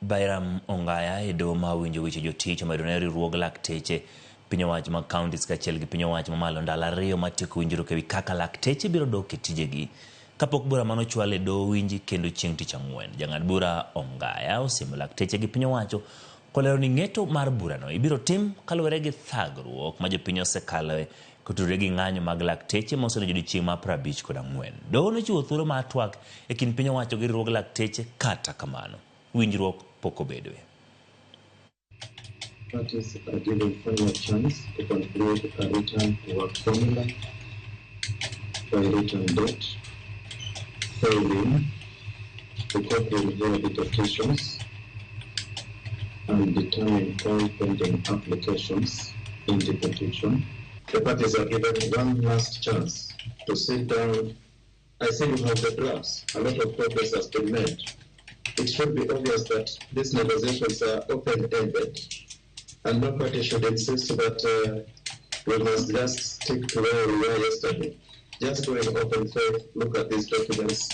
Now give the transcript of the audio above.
Byram Ongaya e doho ma winjo weche jotich omedo ne riwruog lakteche piny owacho mag counties kaachiel gi piny owacho mamalo ndalo 2 mar tieko winjruok ewi kaka lakteche biro dok e tijegi kapok bura manochwal e doho winji kendo chieng' tich ang'wen. Jang'ad bura Ongaya osiemo lakteche gi piny owacho kolero ni ng'eto mar burano ibiro tim kaluwore gi thagruok ma jopiny osekaloe kotudore gi ng'anyo mag lakteche mosebedo odiochieng' mar 54. Doho nochiwo thuolo mar twak e kind piny owacho gi riwruog lakteche kata kamano winjruok pok obedoe. Parties are given final chance to conclude a return to work formula by written date, failing the court will hear the petitions and determine all pending applications in the petition. The parties are given one last chance to sit down. I see you have the drafts. A lot of progress has been made. It should be obvious that these negotiations are open-ended, and no party should insist that we must just stick to where we were yesterday. Just go in open faith, look at these documents.